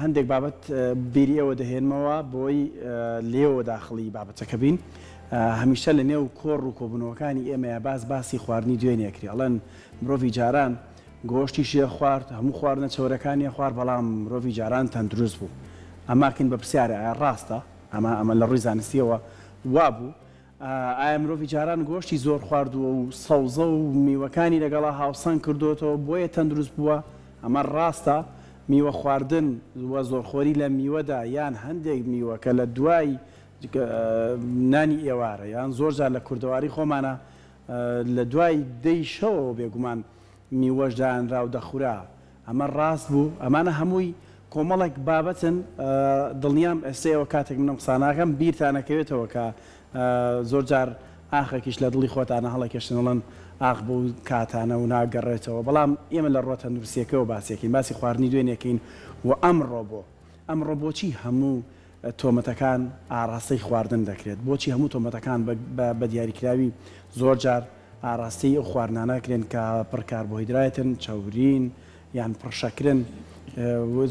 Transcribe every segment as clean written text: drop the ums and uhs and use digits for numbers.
هەندێک بابەت بیری ئێوە دەهێنمەوە بۆی لێوە داخڵی بابەتەکە بین. هەمیشە لە نێو کۆڕ و کۆبوونەوەکانی ئێمەیا باس باسی خواردنی دوێنێ ئەکرێ ئەڵێن مرۆڤی جاران گۆشتیشی ئەخوارد هەموو خواردنە چەورەکانی ئەخوارد بەڵام مرۆڤی جاران تەندروست بوو ئەمە ئەکەین بە پرسیارێ ئایا ڕاستە ئەمە ئەمە لە ڕووی زانستیەوە وابوو ئایا مرۆڤی جاران گۆشتی زۆر خواردووە و سەوزە و میوەکانی لەگەڵا هاوسەنگ کردۆتەوە بۆیە تەندروست بووە؟ ئەمە ڕاستە؟ میوە خواردن و زۆرخۆری لە میوەدا یان هەندێک میوە کە لە دوای نانی ئێوارە یان زۆر جار لە کوردەواری خۆمانا لە دوای دەی شەوەوە بێگومان میوەش دانرا و دەخورا ئەمە ڕاست بوو؟ ئەمانە هەمووی کۆمەڵێک بابەتن، دڵنیام ئێستە ئێوە کاتێک من ئەم قسانە ئەکەم بیرتان ئەکەوێتەوە کە زۆر جار ئاخێکیش لە دڵی خۆتانە هەڵەکێشن ئەڵێن ئاخ بەو کاتانە و ناگەڕێتەوە، بەڵام ئێمە لە ڕووە تەندروستییەکەوە باسی ئەکەین، باسی خواردنی دوێنێ ئەکەین و ئەمڕۆ بۆ؟ ئەمڕۆ بۆچی هەموو تۆمەتەکان ئاڕاستەی خواردن دەکرێت؟ بۆچی هەموو تۆمەتەکان بە دیاریکراوی زۆر جار ئاراستەی ئەو خواردنانە ئەکرێن کە پڕ کاربۆهیدرایتن، چەورین یان پڕ شەکرن.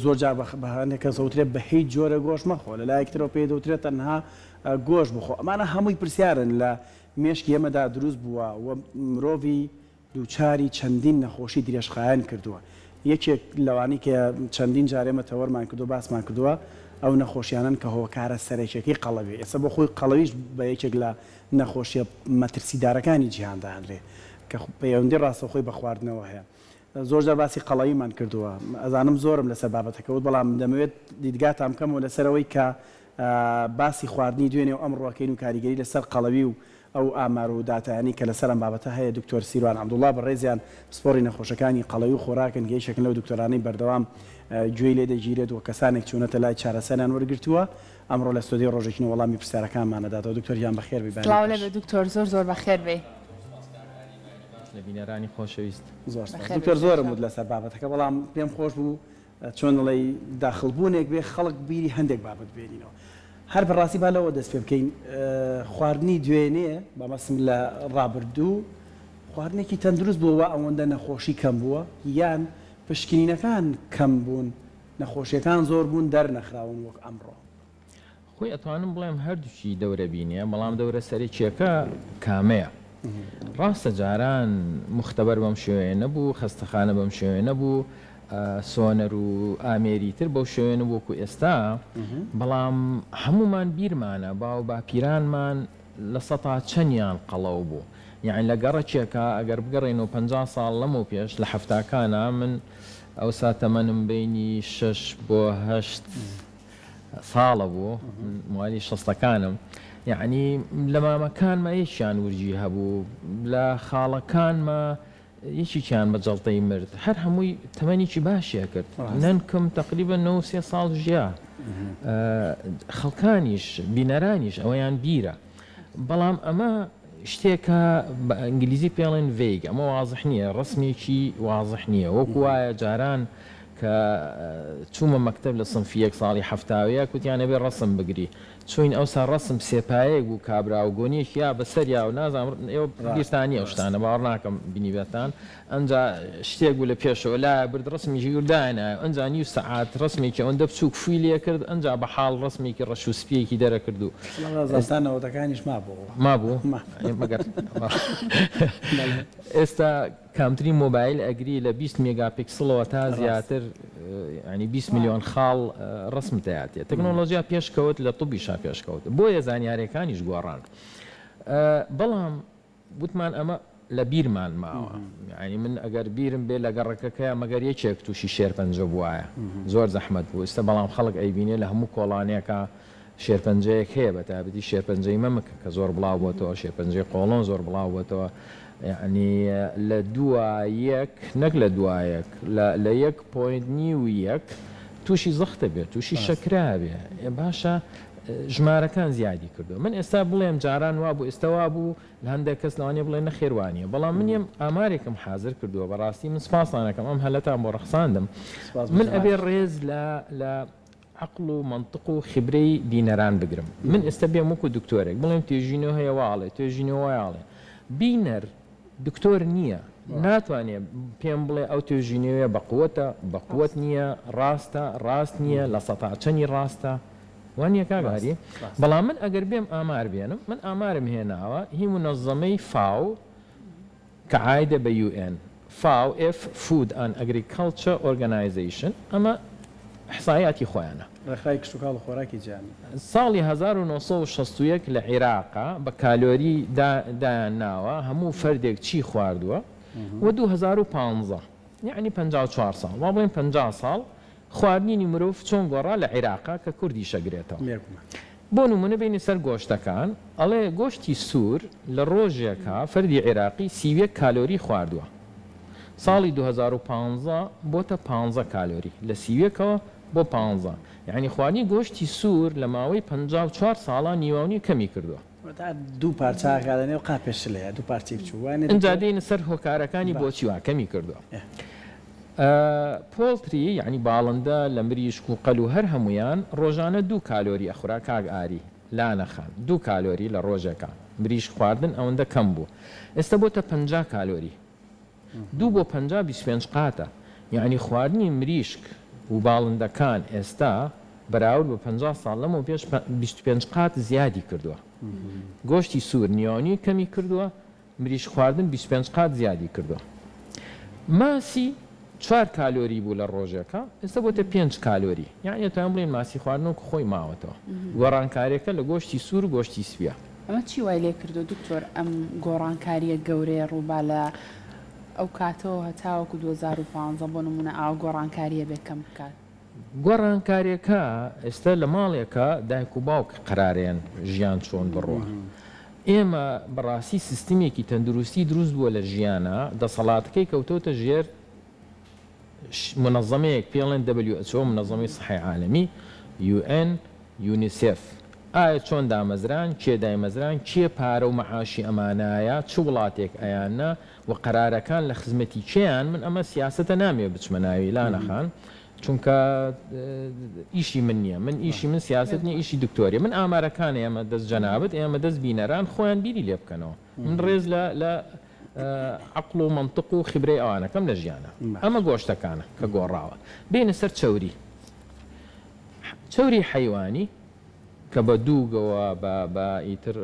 زۆر جار بە هەندێک کەس دەوترێت بە هیچ جۆرە گۆشت مەخۆ، لە لایەکی ترەوە پێی دەوترێت تەنها گۆشت بخۆ. ئەمانە هەمووی پرسیارن لە مێشکی ئێمەدا دروست بووە و مرۆڤی دووچاری چەندین نەخۆشی درێژخایەن کردووە، یەکێک لەوانەی کە چەندین جار ئێمە تەوەرمان کردووە باسمان کردووە ئەو نەخۆشیانەن کە هۆکارە سەرەکیەکەی قەڵەویە، ئێستا بۆ خۆی قەڵەویش بە یەکێک لە نەخۆشیە مەترسیدارەکانی جیهان دانرێ کە پەیوەندی ڕاستەوخۆی بە خواردنەوە هەیە. زۆر جار باسی قەڵەویمان کردووە، ئەزانم زۆرم لەسەر بابەتەکە وت، بەڵام دەمەوێت دیدگاتان بکەمەوە لەسەر ئەوەی کە باسی خواردنی دوێنێ و ئەمڕۆ ئەکەین و کاریگەری لەسەر قەڵەوی و ئەو ئامار و داتایانەی کە لەسەر ئەم بابەتە هەیە دکتۆر سیروان عەبدوڵا بەڕێزیان پسپۆڕی نەخۆشەکانی قەڵەوی و خۆراکن کە یەکێکن لەو دکتۆرانەی بەردەوام گوێی لێ دەگیرێت و کەسانێک چوونەتە لای چارەسەریان وەرگرتووە ئەمڕۆ لە ستۆدیۆی ڕۆژێکی نوێ وەڵامی پرسیارەکانمان ئەداتەوە دکتۆر گیان بەخێر بێی بەیانی سڵاو باش. لێبێ دکتۆر زۆر زۆر بەخێر بێی. لە بینەرانی خۆشەویست. زۆر سپاس بەخێر بێی دکتۆر زۆرم سەرچاو. وت لەسەر بابەتەکە بەڵام پێم خۆش بوو چۆن دەڵێی داخڵ بوونێک بێ خەڵک بیری هەندێک بابەت بێنینەوە. هەر بەڕاستی با لەوە دەست پێ بکەین خواردنی دوێنێ مەبەستم لە ڕابردوو خواردنێکی تەندروست بووە وا ئەوەندە نەخۆشی کەم بووە یان پشکنینەکان کەم بوون نەخۆشیەکان زۆر بوون دەرنەخراون وەک ئەمڕۆ؟ خۆی ئەتوانم بڵێم هەردووکی دەورە بینێ بەڵام دەورە سەرەکیەکە کامەیە. ڕاستە جاران موختەبەر بەم شێوەیە نەبوو، خەستەخانە بەم شێوەیە نەبوو، سۆنەر و ئامێری تر بەو شێوەیە نەبوو وەکو ئێستا، بەڵام هەموومان بیرمانە باو باپیرانمان لە سەتا چەنیان قەڵەو بوو؟ یەعنی لە گەڕەکێکا ئەگەر بگەڕێینەوە 50 ساڵ لەمەو پێش لە حەفتاکانا من ئەوسا تەمەنم بەینی شەش بۆ هەشت ساڵە بوو موالی شەستەکانم یەعنی لە مامەکانما یەکیان ورگی هەبوو لە خاڵەکانما یەکێکیان بە جەڵتەی مرد هەر هەمووی تەمەنێکی باشی ئەکرد نەنکم تەقریبەن 93 ساڵ ژیا خەڵکانیش بینەرانیش ئەوەیان بیرە بەڵام ئەمە شتێکە بە ئینگلیزی پێڵێن ڤەیگ ئەمە وازح نییە ڕسمێکی وازح نییە وەکو وایە جاران کە چوومە مەکتەب لە سنفی یەک ساڵی حەفتاویە کوتیان ئەبێ ڕەسم بگری چووین ئەوسا ڕەسم سێپایەیەک بوو کابرا و گۆنیەکی یا بەسەریا و نازانم ئێوە بیرتان نیە ئەو شتانە باوەڕ ناکەم بینیبێتان ئەنجا شتێک بوو لە پێشەوە لایە برد ڕەسمێکی کرد دایەنایە ئەنجا نیو سەعات ڕەسمێکی ئەوەندە بچووک فووی لێ کرد ئەنجا بە حاڵ ڕەسمێکی ڕەش و سپییەکی دەرەکرد و وەڵا تا نەوەدەکانیش مابۆوە. مابوو؟ مەگەر ئێستا کامترین مۆبایل ئەگری لە 20 مێگا پیکسڵەوە تا زیاتر یانی 20 ملیۆن خاڵ ڕەسمت ئەیاتێ تەکنۆلۆجیا پێش کەوت لە طبیشا پێش کەوت بۆیە زانیارەکانیش گۆڕان بەڵام وتمان ئەمە لە بیرمان ماوە یانی من ئەگەر بیرم بێ لە گەڕەکەکەیا مەگەر یەکێک تووشی شێرپەنجە بوایە زۆر زەحمەت بوو ئیستا بەڵام خەڵک ئەیبینێ لە هەموو کۆڵانێکا شێرپەنجەیەک هەیە بەتایبەتی شێرپەنجەی مەمک کە زۆر بڵاو بۆتەوە شێرپەنجەی قۆڵۆن زۆر بڵاو بۆتەوە یەعنی لە دوا یەک نەک لە دوا یەک لە لە یەک point نیو یەک تووشی زەختە بێ تووشی شەکرە بێ باشە ژمارەکان زیادی کردووە من ئێستا بڵێم جاران وابوو ئێستا وابوو لە هەندێک کەس لەوانەیە بڵێن نەخێر وانیە بەڵام من یەم ئامارێکم حازر کردووە بەڕاستی من سپاستان ئەکەم ئەم هەلەتان بۆ ڕەخساندم من ئەبێ ڕێز لە لە عەقڵ و مەنتق و خیبرەی بینەران بگرم من ئێستا بێم وەکو دکتۆرێک بڵێم توێژینەوە هەیە وا ئەڵێ توێژینەوە وای ئەڵێ بینەر دکتۆر نییە. ناتوانێ پێم بڵێ ئەو توێژینەوەیە بە قوەتە، بە قوەت نییە، ڕاستە، ڕاست نییە، لە سەتا چەنی ڕاستە. وا نییە کاک ئاری؟ بەڵام من ئەگەر بێم ئامار بێنم، من ئامارم هێناوە هی مونەزەمەی فاو کە عایدە بە UN، فاو، F Food and Agriculture Organization، ئەمە ئیحسائیاتی خۆیانە. ڕێکخراوی کشتوکاڵ و خۆراکی جیهانی. ساڵی 1961 لە عیراقا بە کالۆری دایان ناوە هەموو فەردێک چی خواردووە و 2015 یەعنی 54 ساڵ وا بڵێین 50 ساڵ خواردنی مرۆڤ چۆن گۆڕا لە عیراقا کە کوردیش ئەگرێتەوە. بۆ نمونە بێینە سەر گۆشتەکان ئەڵێ گۆشتی سوور لە ڕۆژێکا فەردی عیراقی 31 کالۆری خواردووە ساڵی 2015 بۆتە 15 کالۆری لە 31 ەوە بۆ پانزە یەعنی خواردنی گۆشتی سوور لە ماوەی 54 ساڵا نیواونیو کەمی کردووە. واتە دوو پارچە ئەکا لە نێو قاپێ شلەیە دوو پارچەی بچووک وا نیە ئینجا دکتۆر؟ دێینە سەر هۆکارەکانی باش. بۆچی وا کەمی کردووە. Poultry یەعنی باڵندە لە مریشک و قەل و هەر هەموویان ڕۆژانە دوو کالۆری ئەخورا کاک ئاری لانە خان دوو کالۆری لە ڕۆژێکا مریشک خواردن ئەوەندە کەم بوو ئێستا بۆتە 50 کالۆری دوو بۆ 50 25 قاتە یەعنی خواردنی مریشک و باڵندەکان ئێستا بەراورد بە 50 ساڵ لەمەو پێش 25 قات زیادی کردووە گۆشتی سوور نیوانیوی کەمی کردووە مریشک خواردن 25 قات زیادی کردووە. ماسی چوار کالۆری بوو لە ڕۆژێکا ئێستا بۆتە پێنج کالۆری یەعنی ئەتوانین بڵێین ماسی خواردن وەکو خۆی ماوەتەوە. گۆڕانکاریەکە لە گۆشتی سوور و گۆشتی سپیە. ئەمە چی وای لێکردووە دکتۆر ئەم گۆڕانکاریە گەورەیە ڕووبا لە ئەو کاتەوە هەتاوەکو 2015 بۆ نموونە ئاوا گۆڕانکاریە بێ کەم بکات؟ گۆڕانکاریەکە ئێستا لە ماڵێکا دایک و باوک قەرارێن ژیان چۆن بڕوا. ئێمە بەڕاستی سیستمێکی تەندروستی دروست بووە لە ژیانا دەسەڵاتەکەی کەوتۆتە ژێر مونەزەمەیەک پێی ئەڵێن WHO مونەزەمەی سەحەی عالەمی، UN، یونیسێف. ئایا چۆن دامەزران، کێ دایمەزران، کێ پارە و مەعاشی ئەمانایە، چ وڵاتێک ئەیاننا و قەرارەکان لە خزمەتی کێیان، من ئەمە سیاسەتە نامەوێ بچمە ناوی لانە خان چونکە ئیشی من نیە، من ئیشی من سیاسەت نیە ئیشی دکتۆریە، من ئامارەکان ئێمە دەست جەنابت ئێمە دەست بینەران خۆیان بیری لێ بکەنەوە، من ڕێز لە لە عەقڵ و مەنتق و خیبرەی ئەوانەکەم لە ژیانا. ئەمە گۆشتەکانە کە گۆڕاوە. بێینە سەر چەوری. چەوری حەیوانی کە بە دووگەوە بە بە ئیتر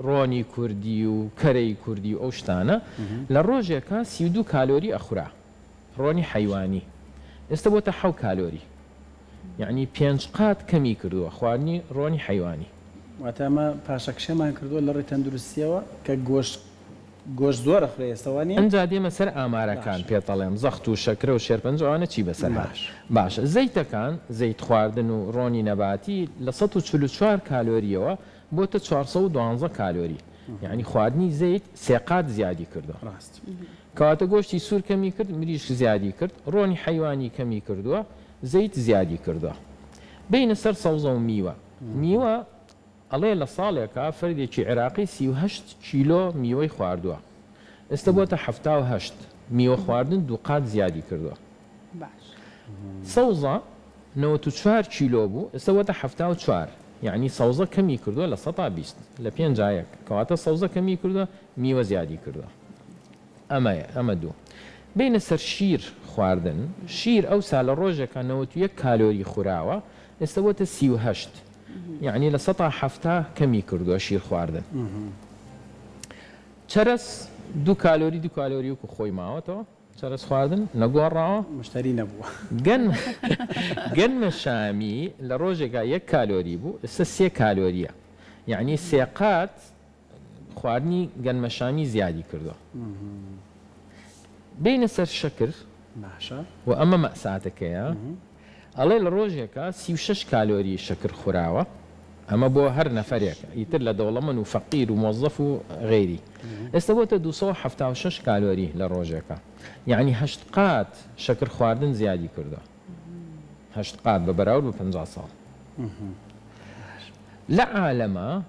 ڕۆنی کوردی و کەرەی کوردی و ئەو شتانە لە ڕۆژێکا 32 کالۆری ئەخورا ڕۆنی حەیوانی ئێستا بۆتە حەو کالۆری یەعنی پێنج قات کەمی کردووە خواردنی ڕۆنی حەیوانی. واتە ئەمە پاشەکشێمان کردووە لە ڕووی تەندروستییەوە کە گۆشت گۆشت زۆر ئەخورێ ئێستا وا نییە؟ ئنجا دێمە سەر ئامارەکان باشە. پێت ئەڵێم زەخت و شەکرە و شێرپەنجە ئەوانە چی بەسەر هات. باشە. باشە زەیتەکان زەیت خواردن و ڕۆنی نەباتی لە 144 کالۆرییەوە بۆتە 412 کالۆری یەعنی خواردنی زەیت سێ قات زیادی کردووە. ڕاست. کەواتە گۆشتی سوور کەمی کرد، مریشک زیادی کرد، ڕۆنی حەیوانی کەمی کردووە، زەیت زیادی کردووە. بێینە سەر سەوزە و میوە. میوە ئەڵێ لە ساڵێکا فەردێکی عێراقی 38 کیلۆ میوەی خواردووە. ئێستە بۆتە 78. میوە خواردن دووقات زیادی کردووە. سەوزە 94 کیلۆ بوو، ئێستە بۆتە 74. یەعنی سەوزە کەمی کردووە 20%، لە پێنجا یەک. کەواتە سەوزە کەمی کردووە، میوە زیادی کردووە. ئەمەیە ئەمە دوو. بێینە سەر شیر خواردن، شیر ئەوسا لە ڕۆژێکا 91 کالۆری خوراوە، ئێستا بۆتە 38 یەعنی 70% کەمی کردووە شیر خواردن. چەرەس دوو کالۆری دوو کالۆری وەکو خۆی ماوەتەوە، چەرەس خواردن نەگۆڕاوە. مشتەری نەبووە. گەنمە شامی لە ڕۆژێکا یەک کالۆری بوو، ئێستا سێ کالۆرییە یەعنی سێ قات خواردنی گەنمەشامی زیادی کردوە. بێینە سەر شەکر باشە. و ئەمە مەئساتەکەیە ئەڵێ لە ڕۆژێکا 36 کالۆری شەکر خوراوە ئەمە بۆ هەر نەفەرێک ئیتر لە دەوڵەمەن و فەقیر و مۆزەف و غەیری ئێستا بۆتە 276 کالۆری لە ڕۆژێکا یەعنی هەشت قات شەکر خواردن زیادی کردوە هەشت قات بە بەراورد بە 50 ساڵ لە عالەما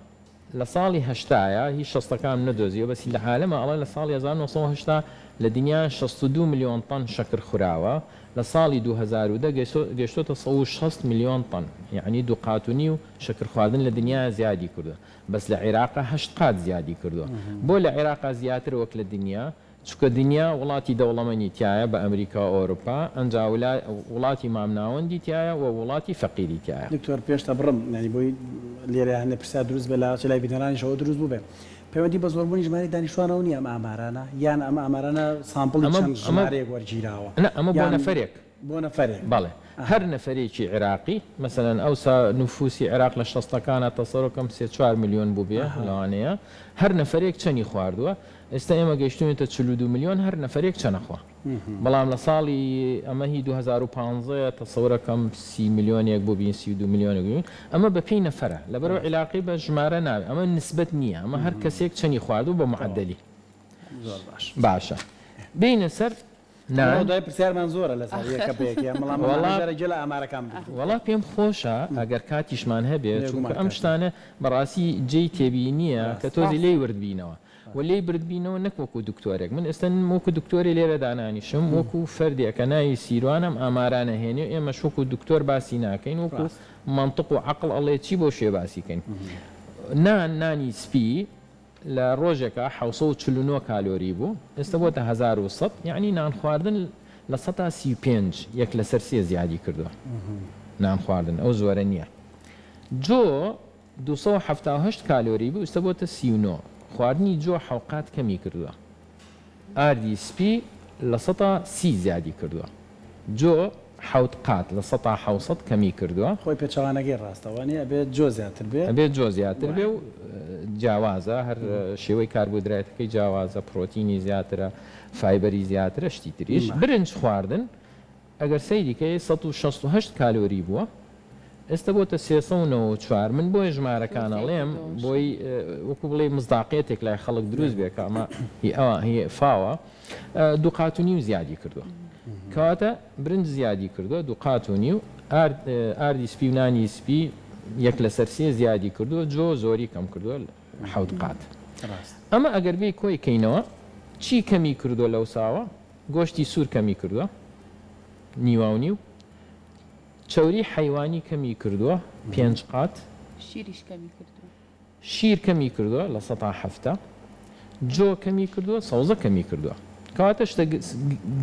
لە ساڵی هەشتایە هی شەستەکانم نەدۆزیەوە بەس هی لە عالەما ئەڵێ لە ساڵی 1980 لە دنیا 62 ملیۆن تەن شەکر خوراوە لە ساڵی 2010 گەیشتۆتە 160 ملیۆن تەن یەعنی دوو قات و نیو شەکر خواردن لە دنیا زیادی کردوە بەس لە عیراقا هەشت قات زیادی کردوە بۆ لە عیراقا زیاترە وەک لە دنیا؟ چونکە دنیا وڵاتی دەوڵەمەنی تیایە بە ئەمریکا و ئەوروپا، ئەنجا وڵاتی مامناوەندی تیایە و وڵاتی فەقیری تیایە. دکتۆر پێش دەبڕم یانی بۆی لێرە هەندێک پرسیار دروست بێ لە لای بینەرانیشەوە دروست بووبێ پەیوەندی بە زۆربوونی ژمارەی دانیشتوانەوە نییە ئەم ئامارانە یان ئەم ئامارانە sample ی چەند ژمارەیەک وەرگیراوە؟ نا ئەمە بۆ نەفەرێک. بۆ نەفەرێک. بەڵێ هەر نەفەرێکی عێراقی مەسەلەن ئەوسا نفوسی عێراق لە شەستەکانا تەسەور کەم سێ چوار ملیۆن بووبێ لەوانەیە هەر نەفەرێک چەنی خواردووە ئێستا ئێمە گەیشتوینەتە 42 ملیۆن هەر نەفەرێک چەنە خوا بەڵام لە ساڵی ئەمە هی 2015 ە تەسەورەکەم 30 ملیۆنێک بووبین 32 ملیۆنێک بووین ئەمە بە پێی نەفەرە لەبەرئەوە عیلاقەی بە ژمارە نابێ ئەمە نسبەت نییە ئەمە هەر کەسێک چەنی خواردووە بە معەدەلی زۆر باش باشە بێینە سەر نا وەڵا دوای پرسیارمان زۆرە لەسەر یەکە بە یەکە بەڵام وەڵا جارێ گوێ لە ئامارەکان بگرین. وەڵا پێم خۆشە ئەگەر کاتیشمان هەبێ بێگومان چونکە ئەم کاتمان. شتانە بەڕاستی جێی تێبینیە کە ڕاستە. تۆزی لێی ورد بینەوە و لێی برد بینەوە نەک وەکو دکتۆرێک من ئێستا وەکو دکتۆرێ لێرە دانانیشم وەکو فەردێک کە ناوی سیروانە ئەم ئامارانە هێنێ و ئێمەش وەکو دکتۆر باسی ناکەین وەکو ڕاستە. مەنتق و عەقڵ ئەڵێ چی بەو شێوە باسی کەین نان نانی سپی لە ڕۆژێکا 749 کالۆری بوو، ئێستا بۆتە 1100، یەعنی نان خواردن 35%، یەک لەسەر سێ زیادی کردووە نان خواردن، ئەو زۆرە نییە. جۆ 278 کالۆری بوو، ئێستا بۆتە 39، خواردنی جۆ حەوقات کەمی کردووە. ئاردی سپی 30% زیادی کردووە. جۆ حەوت قات 700% کەمی کردووە. خۆی پێچەوانەکەی ڕاستە وانیە ئەبێ جۆ زیاتر بێ. ئەبێ جۆ زیاتر بێ و جیاوازە هەر شێوەی کاربۆهیدرایتەکەی جیاوازە پرۆتینی زیاترە فایبەری زیاترە شتی تریش. برنج خواردن ئەگەر سەیری کەی 168 کالۆری بووە ئێستا بۆتە 394 من بۆیە ژمارەکان ئەڵێم بۆی وەکو بڵێی مزداقیەتێک لای خەڵک دروست بێ کە ئەمە هی ئەوان هی فاوە دووقات و نیو زیادی کردووە کەواتە برنج زیادی کردووە دووقات و نیو ئارد ئاردی سپی و نانی سپی یەک لەسەر سێ زیادی کردووە جۆ زۆری کەم کردووە حەوت قات ئەمە ئەگەر بێی کۆی کەینەوە چی کەمی کردووە لەوساوە گۆشتی سوور کەمی کردووە نیواو نیو، چەوری حەیوانی کەمی کردووە پێنج قات. شیریش کەمی کردووە. شیر کەمی کردووە 70%، جۆ کەمی کردووە، سەوزە کەمی کردووە. کەواتە شتە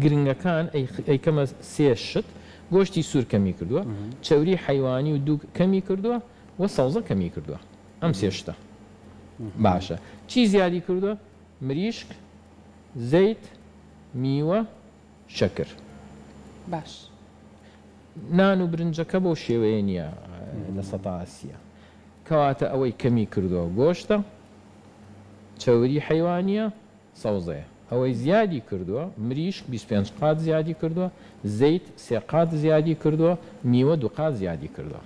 گرنگەکان ئەیکەمە سێ شت، گۆشتی سوور کەمی کردووە، چەوری حەیوانی و دووگ کەمی کردووە و سەوزە کەمی کردووە. ئەم سێ شتە. باشە چی زیادی کردووە؟ مریشک، زەیت، میوە، شەکر. باش. نان و برنجەکە بەو شێوەیە نییە لە سەتا سییە. کەواتە ئەوەی کەمی کردووە گۆشتە، چەوری حەیوانییە، سەوزەیە. ئەوەی زیادی کردووە مریشک 25 قات زیادی کردووە، زەیت سێ قات زیادی کردووە، میوە دوو قات زیادی کردووە.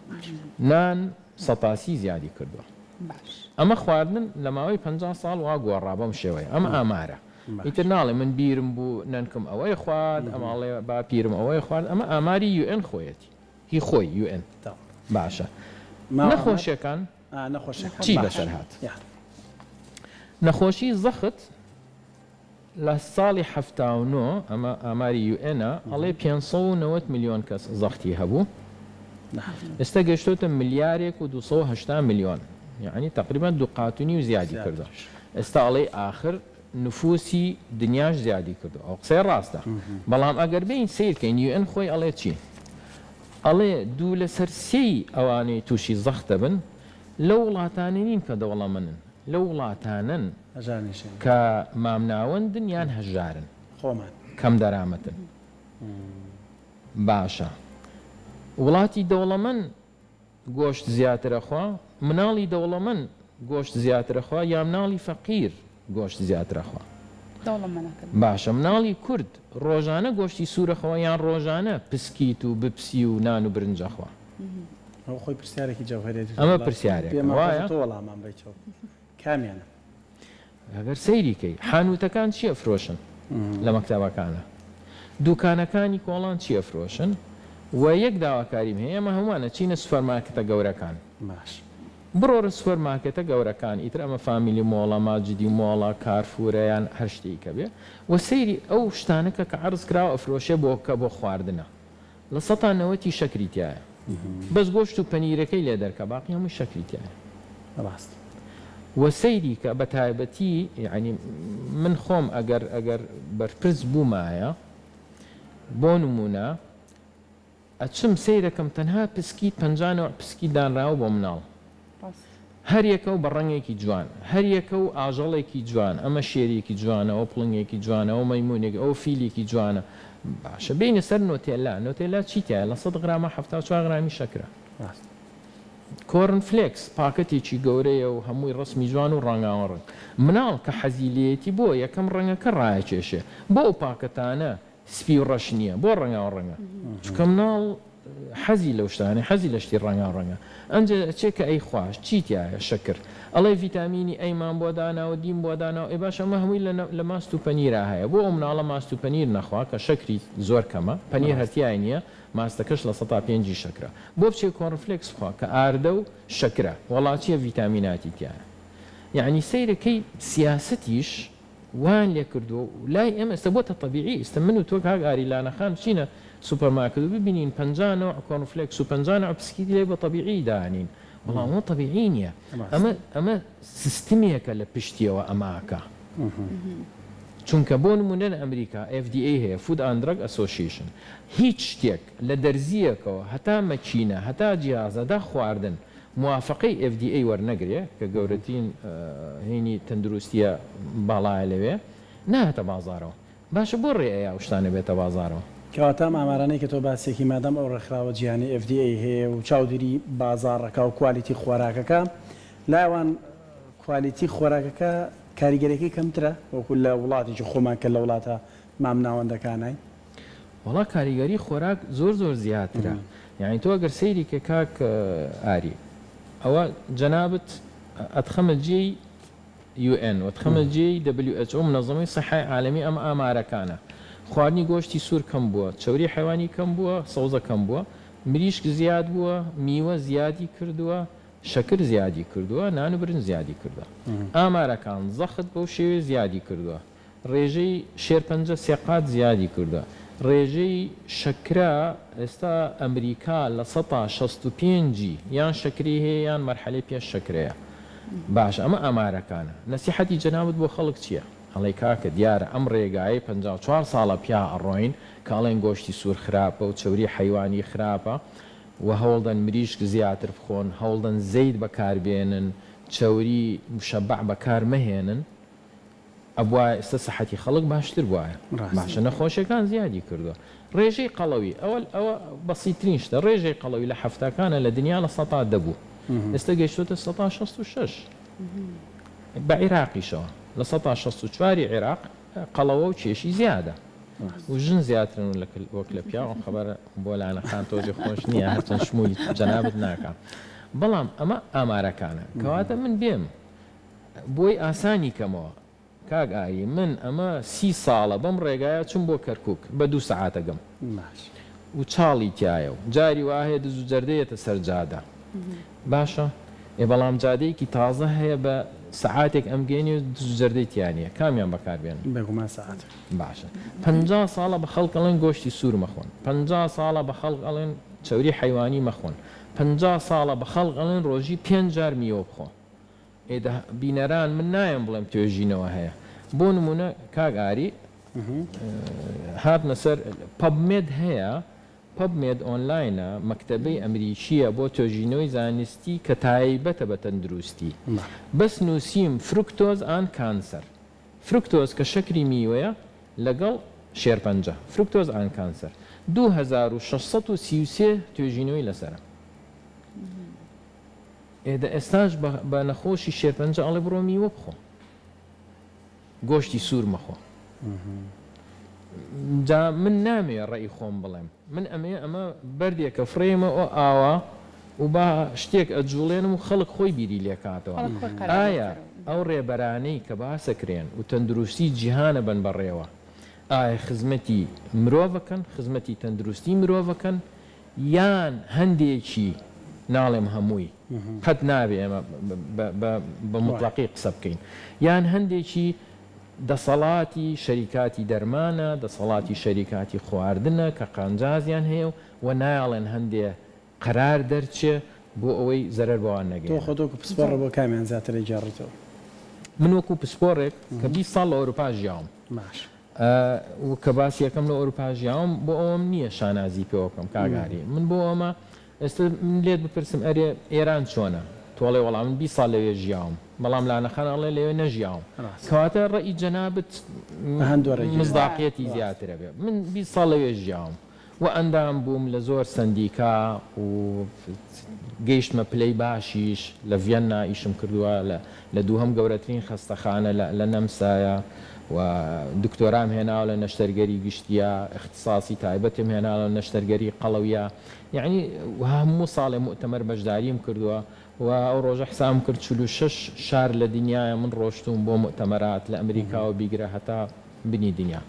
نان 30% زیادی کردووە. باش. ئەمە خواردن لە ماوەی 50 ساڵ وا گۆڕا بەم شێوەیە. ئەمە ئامارە. ئیتر ناڵێ من بیرم بوو نەنکم ئەوەی خوارد ئەمە ئەڵێ باپیرم ئەوەی خوارد ئەمە ئاماری UN خۆیەتی هی خۆی UN باشە نەخۆشیەکان چی بەسەر هات نەخۆشی زەخت لە ساڵی 79 ئەمە ئاماری UN ە ئەڵێ 590 ملیۆن کەس زەختی هەبوو ئێستا گەشتۆتە ملیارێک و 280 ملیۆن یعنی تقریبا دوو قات و نیو زیادی کردو ئێستا ئەڵێی ئاخر نفوسی دنیاش زیادی کردوە ئەو قسەیە ڕاستە بەڵام ئەگەر بێین سەیر کەین UN خۆی ئەڵێ چی ئەڵێ دوو لەسەر سێی ئەوانەی توشی زەخت دەبن لەو وڵاتانە نین کە دەوڵەمەنن لەو وڵاتانەن کە مامناوەندن یان هەژارن کەم دەرامەتن باشە وڵاتی دەوڵەمەن گۆشت زیاتر ئەخوا؟ مناڵی دەوڵەمەن گۆشت زیاتر ئەخوا یا مناڵی فەقیر گۆشت زیاتر ئەخوا؟ دەوڵەمەنەکە. باشە مناڵی کورد ڕۆژانە گۆشتی سوور ئەخوا یان ڕۆژانە پسکیت و بپسی و نان و برنج ئەخوا؟ ئەوە خۆی پرسیارێکی جەوهەریە دکتۆر. ئەمە پرسیارێکە پێمان خۆشە وایە؟ تۆ وەڵامان بەیتەوە. کامیانە؟ ئەگەر سەیری کەی حانوتەکان چی ئەفرۆشن لە مەکتەبەکانە دوکانەکانی کۆڵان چی ئەفرۆشن و یەک داواکاریم هەیە ئێمە هەمووان ئەچینە سوپەرمارکتە گەورەکان باش. بڕۆرە سوپەرمارکێتە گەورەکان ئیتر ئەمە فامیلی مۆڵە ماجدی مۆڵە کارفورە یان هەر شتێکی کە بێ و سەیری ئەو شتانە کە کە عەرز کراوە ئەفرۆشێ بۆ کە بۆ خواردنە لە سەتا نەوەتی شەکری تیایە بەس گۆشت و پەنیرەکەی لێ دەرکە باقی هەمووی شەکری تیایە. ڕاست. وە سەیری کە بە تایبەتی یانی من خۆم ئەگەر ئەگەر بەرپرس بوومایە بۆ نموونە ئەچم سەیرەکەم تەنها پسکیت 50 نەوع پسکیت دانراوە بۆ مناڵ هەر یەکە و بە ڕەنگێکی جوان هەر یەکە و ئاژەڵێکی جوان ئەمە شێرێکی جوانە ئەوە پڵنگێکی جوانە ئەوە مەیمونێک ئەوە فیلێکی جوانە باشە بێینە سەر نۆتێلا نۆتێلا چی تیایە لە 100 غرامە 74 غرامی شەکرە کۆرن فلێکس پاکەتێکی گەورەیە و هەمووی ڕەسمی جوان و ڕەنگاوڕەنگ. مناڵ کە حەزی لێیەتی بۆ یەکەم ڕەنگەکە ڕایەکێشێ. بۆ ئەو پاکەتانە سپی و ڕەش نییە؟ بۆ ڕەنگاوڕەنگە؟ چونکە مناڵ حەزی لەو شتانەیە، حەزی لە شتی ڕەنگاوڕەنگە. ئەنجا ئەچێ کە ئەیخواش چی تیایە؟ شەکر. ئەڵێ ڤیتامینی ئەیمان بۆ داناوە، دیم بۆ داناوە. ئێ باشە ئەمە هەمووی لە ماست و پەنیرا هەیە. بۆ ئەو مناڵە ماست و پەنیر نەخوا کە شەکری زۆر کەمە، پەنیر هەر تیای نییە، ماستەکەش 5% ی شەکرە بۆ بچێ کۆڕنفلێکس بخوا کە ئاردە و شەکرە وەڵا چیە ڤیتامیناتی تیایە یەعنی سەیرە کەی سیاسەتیش وایان لێ کردووە و لای ئێمە ئێستا بۆتە تەبیعی ئیستا من و تۆ کاک ئاری لانە خان بچینە سوپەر مارکت و ببینین 50 نەوع کۆرنفلێکس و 50 نەوع پسکیت لێ بە تەبیعی دانین بەڵام ئەمە تەبیعی نییە ئەمە ئەمە سیستمێکە لە پشتیەوە ئەمە ئەکا. چونکە بۆ نموونە لە ئەمریکا FDA هەیە، Food and Drug Association، هیچ شتێک لە دەرزییەکەوە هەتا مەکینە هەتا جیهاز هەتا خواردن موافەقەی FDA وەرنەگرێ کە گەورەترین هینی تەندروستییە باڵایە لەوێ نایەتە بازاڕەوە. باشە بۆ ڕێ ئەیا ئەو شتانە بێتە بازاڕەوە؟ کەواتە ئەم ئامارانەی کە تۆ باسیەکی مادام ئەو ڕێکخراوە جیهانیە FDA هەیە و چاودێری بازاڕەکە و کوالیتی خۆراکەکە لای ئەوان کوالیتی خۆراکەکە کاریگەریەکەی کەمترە وەکو لە وڵاتێکی خۆمان کە لە وڵاتە مامناوەندەکانین؟ وەڵا کاریگەری خۆراک زۆر زۆر زیاترە یانی تۆ ئەگەر سەیری کەی کاک ئاری ئەوە جەنابت ئەتخەمە جێی UN و ئەتخەمە جێی WHO منەزەمەی سەحای عالەمی ئەم ئامارەکانە خواردنی گۆشتی سوور کەم بووە چەوری حەیوانی کەم بووە سەوزە کەم بووە مریشک زیاد بووە میوە زیادی کردووە شەکر زیادی کردووە، نان و برنج زیادی کردووە. ئامارەکان، زەخت بەو شێوەیە زیادی کردووە. ڕێژەی شێرپەنجە سێقات زیادی کردووە. ڕێژەی شەکرە ئێستا ئەمریکا 65% ی یان شەکرەی هەیە یان مەرحەلەی پێش شەکرەیە. باشە ئەمە ئامارەکانە. نەسیحەتی جەنابت بۆ خەڵک چییە؟ ئەڵێی کاکە دیارە ئەم ڕێگایەی 54 ساڵە پیا ئەڕۆین کە ئەڵێن گۆشتی سوور خراپە و چەوری حەیوانی خراپە، وە هەوڵدەن مریشک زیاتر بخۆن، هەوڵدەن زەیت بەکاربێنن، چەوری مشەبع بەکار مەهێنن، ئەبوایە ئێستا سەحەتی خەڵک باشتر بوایە. باشە نەخۆشیەکان زیادی کردوە. ڕێژەی قەڵەوی ئەوە ئەوە بەسیترین شتە، ڕێژەی قەڵەوی لە حەفتاکانا لە دنیا 10% بوو، ئێستا گەیشتۆتە 66% بە عیراقیشەوە 64% ی عیراق قەڵەوە و کێشی زیادە و ژن زیاترن وەک لە پیاو. ئەم خەبەرە بۆ لانە خان تۆزێ خۆش نییە هەرچەند شمولی جەنابت ناکا بەڵام ئەمە ئامارەکانە کەواتە من بێم بۆی ئاسانی کەمەوە کاک ئاری من ئەمە سی ساڵە بەم ڕێگایە چوم بۆ کەرکوک بە دوو سەعات ئەگەم و چاڵی تیایە و جاری وا هەیە دز و جەردە یەتە سەر جادە باشە ئێ بەڵام جادەیەکی تازە هەیە بە سەعاتێک ئەمگەیەنێ و دز و جەردەی تیا نییە کامیان بەکار بێنم؟ بێگومان سەعاتێک. باشە 50 ساڵە بە خەڵک ئەڵێن گۆشتی سوور مەخۆن 50 ساڵە بە خەڵک ئەڵێن چەوری حەیوانی مەخۆن 50 ساڵە بە خەڵک ئەڵێن ڕۆژی پێنج جار میوە بخۆ ئێ دە بینەران من نایەم بڵێم توێژینەوە هەیە بۆ نموونە کاک ئاری هاتنە سەر PubMed هەیە PubMed ئۆنلاینە مەکتەبەی ئەمریکییە بۆ توێژینەوەی زانستی کە تایبەتە بە تەندروستی. بەس نووسیم fructose and cancer. Fructose کە شەکری میوەیە لەگەڵ شێرپەنجە. Fructose and cancer. 2633 توێژینەوەی لەسەرە. ئێ دە ئێستاش بە نەخۆشی شێرپەنجە ئەڵێ بڕۆ میوە بخۆ. گۆشتی سوور مەخۆ. جا من نامەوێ ڕەئی خۆم بڵێم من ئەمەوێ ئەمە بەردێکە فڕێمە ئۆ ئاوا و با شتێک ئەجوڵێنم و خەڵک خۆی بیری لێکاتەوە خەڵک خۆی قەراری ئایا لەسەرە. ئەو ڕێبەرانەی کە باسەکرێن و تەندروستی جیهانە بەن بەڕێوە ئایا خزمەتی مرۆڤەکەن خزمەتی تەندروستی مرۆڤەکەن یان هەندێکی ناڵێم هەمووی قەت نابێ ئێمە بە موتڵەقی قسە بکەین، یان هەندێکی دەسەڵاتی شەریکاتی دەرمانە، دەسەڵاتی شەریکاتی خواردنە کە قانجازیان هەیە و نایەڵێن هەندێ قەرار دەرچێ. بۆ ئەوەی زەرەر بەوان تۆ نەگەیەنن. خۆت وەکو پسپۆڕە بۆ کامیان زیاتر ئەگێڕیتەوە؟ من وەکو پسپۆڕێک کە 20 ساڵ لە ئەوروپا ژیاوم باش. و کە باسی ئەکەم لە ئەوروپا ژیاوم بۆ ئەوەم نییە شانازی پێوە بکەم کاک ئاری من بۆ ئەمە ئێستا من لێت بپرسم ئەرێ ئێران چۆنە؟ تۆ ئەڵێ وەڵا من 20 ساڵ لەوێ ژیاوم بەڵام لانەخان ئەڵێ لەوێ نەژیاوم ڕاستە. کەواتە ڕەئی جەنابت بە هەند وەرەگیرێ. مزداقیەتی ڕاستە. زیاتر ئەبێ من 20 ساڵ لەوێ ژیاوم و ئەندام بووم لە زۆر سەندیکا و گەیشتمە پلەی باشیش، لە ڤیەننا ئیشم کردووە، لە دووهەم گەورەترین خەستەخانە لە نەمسایە و دکتۆرام هێناوە لە نەشتەرگەری گشتییە، ئیختساسی تایبەتم هێناوە لە نەشتەرگەری قەڵەویە، یەعنی هەموو ساڵێ موئتەمەر بەشداریم کردووە و ئەو ڕۆژە حسابم کرد 46 شار لە دنیایە من ڕۆشتووم بۆ موئتەمەرات لە ئەمریکاوە بیگرە هەتا بنی دنیا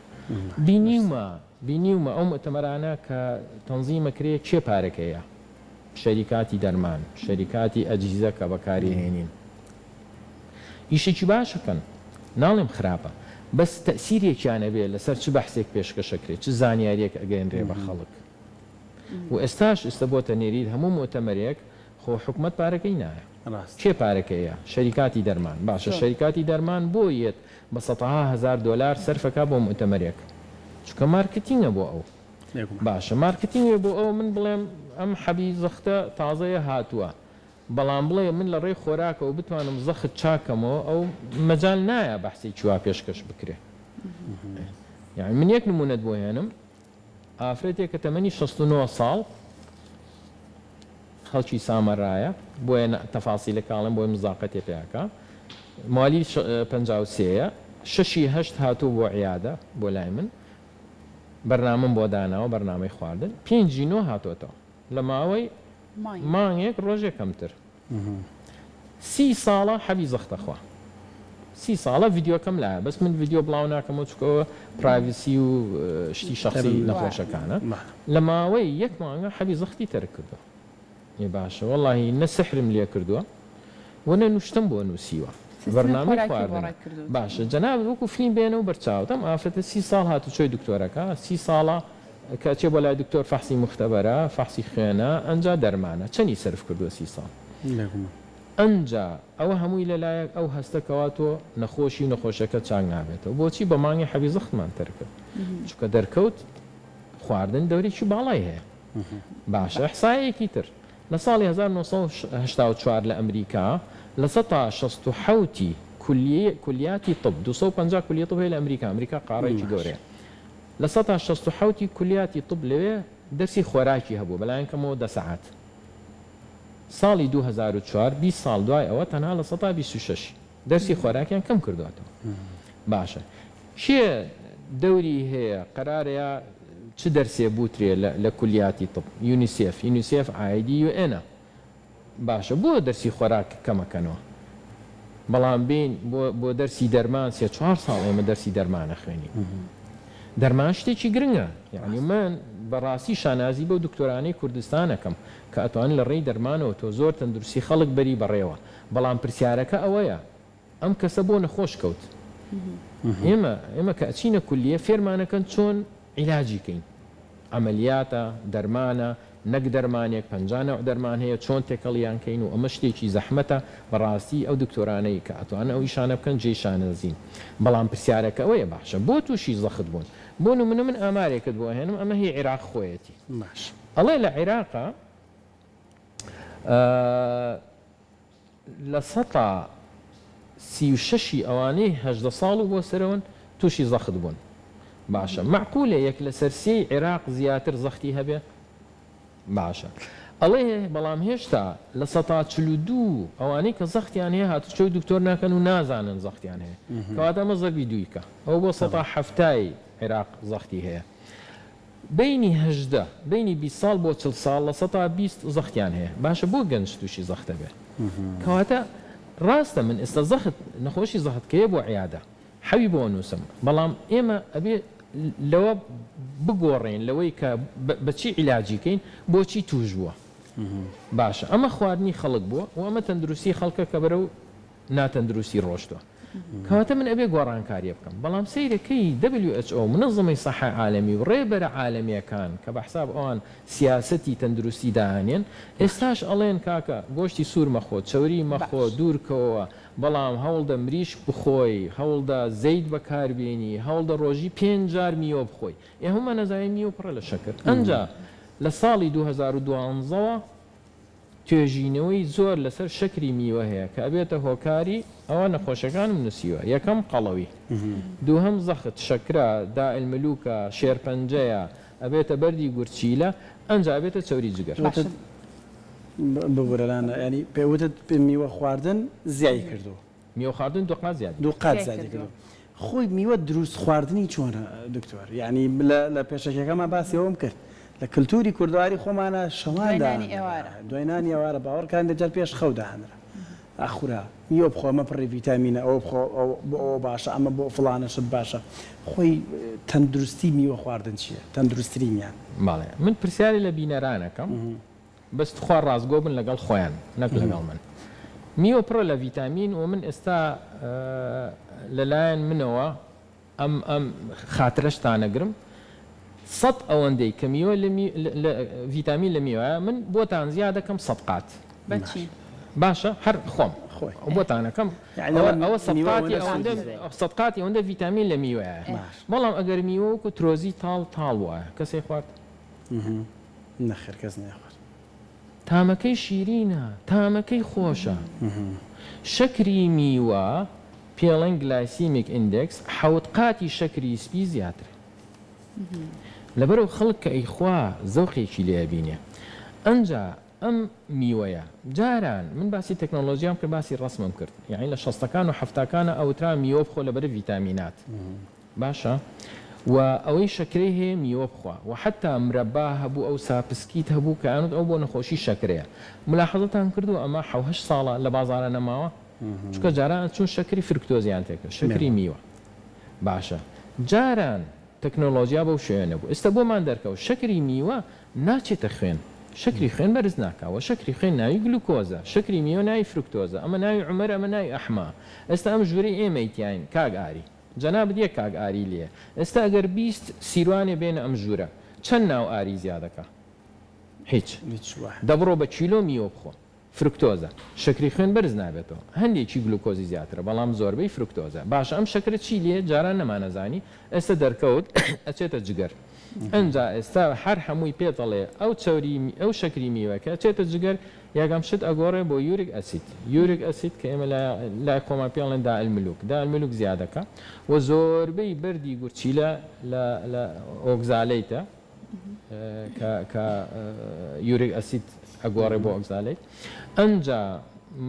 بینیومە. بینیومە ئەو موئتەمەرانە کە تەنزیم ئەکرێ کێ پارەکەیە؟ شەریکاتی دەرمان، شەریکاتی ئەجهیزە کە بەکاری ئەهێنین ئیشێکی باش ئەکەن ناڵێم خراپە بەس تەئسیرێکیان ئەبێ لەسەر چ بەحسێک پێشکەش ئەکرێ چ زانیاریەک ئەگەیەنرێ بە خەڵک و ئێستاش ئێستا بۆتە نێریت هەموو موئتەمەرێک خۆ حکومەت پارەکەی نایە ڕاستە. کێ پارەکەیە؟ شەریکاتی دەرمان باشە شەریکاتی دەرمان بۆ یەت بە سەتەها هەزار دۆلار سەرفەکا بۆ موئتەمەرێک چونکە مارکتینگە بۆ ئەو بێگومان. باشە مارکتینگە بۆ ئەو من بڵێم ئەم حەبی زەختە تازەیە هاتووە بەڵام بڵێ من لە ڕێی خۆراکەوە بتوانم زەخت چاک کەمەوە ئەو مەجال نایە بەحسێکی وا پێشکەش بکرێ یانی من یەک نمونەت بۆ هێنم ئافرەتێک کە تەمەنی 69 ساڵ خەڵکی سامەرایە بۆیە تەفاسیلەکە ئەڵێم بۆی مزاقەتێ پێ ئەکا موالی 53 یە شەشی هەشت هاتوو بۆ عیادە بۆ لای من بەرنامەم بۆ داناوە بەرنامەی خواردن پێنجی نۆ هاتۆتەوە لە ماوەی مانگێک ڕۆژێک کەمتر سی ساڵە حەبی زەختە خوا سی ساڵە ڤیدیۆکەم لایە بەس من ڤیدیۆ بڵاو ناکەمەوە چونکە ئەوە privacy و شتی شەخسی نەخۆشەکانە لە ماوەی یەک مانگە حەبی زەختی تەرک کردووە ئێ باشە وەڵاهی نە سحرم لێ کردووە و نە نوشتەم بۆ نووسیوە بەرنامەی خواردنە باشە جەنابت وەکو فلیم بێنەوە بەرچاوت ئەم ئافرەتە سی ساڵ هاتوچۆی دکتۆرەکە سی ساڵە کە ئەچێ بۆ لای دکتۆر فەحسی موختەبەرە فەحسی خوێنە ئەنجا دەرمانە چەنی سەرف کردووە سی ساڵ ئەنجا ئەوە هەمووی لەلایەک ئەو هەستە کەوا تۆ نەخۆشی و نەخۆشیەکەت چاک نابێتەوە بۆچی بە مانگی حەبی زەختمان تەرک کرد چونکە دەرکەوت خواردن دەورێکی باڵای هەیە باشە ئیحسایەکی تر لە ساڵی 1984 لە ئەمریکا 67% ی کولیاتی طب 250 کولیە طب هەیە لە ئەمریکا ئەمریکا قاڕەیەکی گەورەیە 67% ی کولیاتی طب لەوێ دەرسی خۆراکی هەبوو بەلایەن کەمەوە دە سەعات ساڵی 2004 20 ساڵ دوای ئەوە تەنها 26% دەرسی خۆراکیان کەم کردوەتەوە. باشە کێ دەوری هەیە قەرارەیە چ دەرسێ بوترێ لە کولیاتی طب؟ یونیسێف، یونیسێف عایدی UN ە. باشە بۆ دەرسی خۆراک کەمەکەنەوە بەڵام بێین بۆ بۆ دەرسی دەرمان سێ چوار ساڵ ئێمە دەرسی دەرمان ئەخوێنین. دەرمان شتێکی گرنگە یانی من بەڕاستی شانازی بەو دکتۆرانەی کوردستان ئەکەم کە ئەتوانن لە ڕێی دەرمانەوە تۆ زۆر تەندروستی خەڵک بەری بەڕێوە بەڵام پرسیارەکە ئەوەیە ئەم کەسە بۆ نەخۆش کەوت؟ ئێمە ئێمە کە ئەچینە کولیە فێرمانەکەن چۆن عیلاجی کەین عەمەلیاتە دەرمانە نەک دەرمانێک 50 نەوع دەرمان هەیە چۆن تێکەڵیان کەین و ئەمە شتێکی زەحمەتە بەڕاستی ئەو دکتۆرانەی کە ئەتوانن ئەو ئیشانە بکەن جێی شانازین بەڵام پرسیارەکە ئەوەیە باشە بۆ تووشی زەخت بوون بۆ نمونە من ئامارێکت بۆ ئەهێنم ئەمە هی عیراق خۆیەتی باش ئەڵێ لە عیراقا 36% ی ئەوانەی 18 ساڵ و بۆ سەرەوەن تووشی زەخت بوون. باشە مەعقولە یەک لەسەر سێی عێراق زیاتر زەختی هەبێ؟ باشە ئەڵێ بەڵام هێشتا 42% ئەوانەی کە زەختیان هەیە هاتوچۆی دکتۆر ناکەن و نازانن زەختیان هەیە. کەواتە ئەمە زەربی دووی کە ئەوە بۆ 70% ی عێراق زەختی هەیە. بەینی 18 بەینی 20 ساڵ بۆ 40 ساڵ 20% زەختیان هەیە. باشە بۆ گەنج تووشی زەختە بێ؟ کەواتە ڕاستە من ئێستا زەخت نەخۆشی زەخت کەیە بۆ عیادە حەوی بۆ نووسم بەڵام ئێمە ئەبێ لەوە بگۆڕێن لەوەی کە بەچی عیلاجی کەین بۆچی توش بووە. باشە ئەمە خواردنی خەڵک بووە و ئەمە تەندروستی خەڵکە کە بەرەو. ناتەندروستی ڕۆشتوە کەواتە من ئەبێ گۆڕانکاریە بکەم بەڵام سەیرە کەی WHO منظمەی صحە عالەمی و ڕێبەرە عالەمیەکان کە بە حساب ئەوان سیاسەتی تەندروستی دائەنێن ئێستاش ئەڵێن کاکە گۆشتی سور مەخۆ چەوری مەخۆ باش. دوور کەوەوە بەڵام هەوڵدە مریشک بخۆی هەوڵدە زەیت بەکار بێنی هەوڵدە ڕۆژی پێنج جار میوە بخۆی ئێ هەموومان ئەزانین میوە پڕە لە شەکر ئەنجا لە ساڵی 2012 وە توێژینەوەی زۆر لەسەر شەکری میوە هەیە کە ئەبێتە هۆکاری ئەوە نەخۆشەکانم نوسیوە یەکەم قەڵەوی دووهەم زەخت شەکرە داء الملوکە شێرپەنجەیە ئەبێتە بەردی گورچیلە ئەنجا ئەبێتە چەوری جگەر. باشە. وتت ببورە لانا یانی پێ وتت میوە خواردن زیای کردوە. میوە خواردن دوقات زیادی دوقات زیای زیادی کردوە. کردوە خۆی میوە دروست خواردنی چۆنە دکتۆر یانی لە لە پێشەکیەکەما باسی ئەوەم کرد لە کلتوری کوردەواری خۆمانا شەوان دوای نانی دائەنرا ئێوارە. دوای نانی ئێوارە باوەڕکە هەندێک جار پێش خەو دائەنرا ئەخورا میوە بخۆ ئەمە پڕی ڤیتامینە ئەوە بخۆ ئەو بۆ ئەوە باشە ئەمە بۆ فڵانە شت باشە خۆی تەندروستی میوە خواردن چیە تەندروسترینیان؟ بەڵێ من پرسیارێ لە بینەران ئەکەم بەس توخوا ڕاستگۆ بن لەگەڵ خۆیان نەک لەگەڵ من. میوە پڕە لە ڤیتامین و من ئێستا لەلایەن منەوە ئەم ئەم خاترەشتان ئەگرم سەت ئەوەندەی کە میوە لە ڤیتامین لە میوەیە من بۆتان زیادەکەم سەت قات. بەچی؟ باشە هەر خۆم بۆتان ئەکەم ئەوە سەت قاتی ئەوەندە سەت قاتی ئەوەندە ڤیتامین لە میوەیە بەڵام ئەگەر میوە وەکو ترۆزی تاڵ تاڵ وایە کەسێ خوارد؟ نەخێر کەس نەیخوارد. تامەکەی شیرینە تامەکەی خۆشە. شەکری میوە پێڵێن glycemic index حەوت قاتی شەکری سپی زیاترە. لەبەرئەو خەڵک کە ئەیخوا زەوقێکی لێ ئەبینێ. ئەنجا ئەم میوەیە جاران من باسی تەکنۆلۆجیام کرد باسی ڕەسمم کرد یەعنی لە شەستەکان و حەفتاکانا ئەوترا میوە بخۆ لەبەر ڤیتامینات. باشە و ئەوەی شەکرەی هەیە میوە بخوا وە حەتا مرەبا هەبوو ئەوسا پسکیت هەبوو کە ئەیانوت ئەوە بۆ نەخۆشی شەکرەیە ملاحەزەتان کردووە ئەمە حەو هەشت ساڵە لە بازارا نەماوە چونکە جاران ئەچوون شەکری فرکتۆزیان تێکرد شەکری میوە باشە جاران تەکنۆلۆجیا بەو شێوەیە نەبوو ئێستا بۆمان دەرکەوت شەکری میوە ناچێتە خوێن شەکری خوێن بەرز ناکا وە شەکری خوێن ناوی گلوکۆزە شەکری میوە ناوی فرکتۆزە ئەمە ناوی عومەرە ئەمە ناوی ئەحمە ئێستا ئەم ژوورەی ئێمەی تیاین کاک ئاری جەنابت یەک کاک ئاری لێیە ئێستا ئەگەر 20 سیروانێ بێنە ئەم ژوورە چەند ناو ئاری زیادەکا هیچ دە بڕۆ بە کیلۆ میوە بخۆ فرکتۆزە شەکری خوێن بەرز نابێتەوە هەندێکی گلوکۆزی زیاترە بەڵام زۆربەی فرکتۆزە باشە ئەم شەکرە چی لێیە جاران نەمانەزانی ئێستا دەرکەوت ئەچێتە جگەر ئنجا ئێستا هەر هەمووی پێت ئەڵێ ئەو چەوری ئەو شەکری میوە کە ئەچێتە جگەر یەکەم شت ئەگۆڕێ بۆ uric acid uric acid کە ئێمە لای خۆمان پێ ئەڵێن داء الملوک داء الملوک زیادەکا و زۆربەی بەردی گورچیلە لە لە oxalate ە کە کە uric acid ئەگۆڕێ بۆ oxalate ئەنجا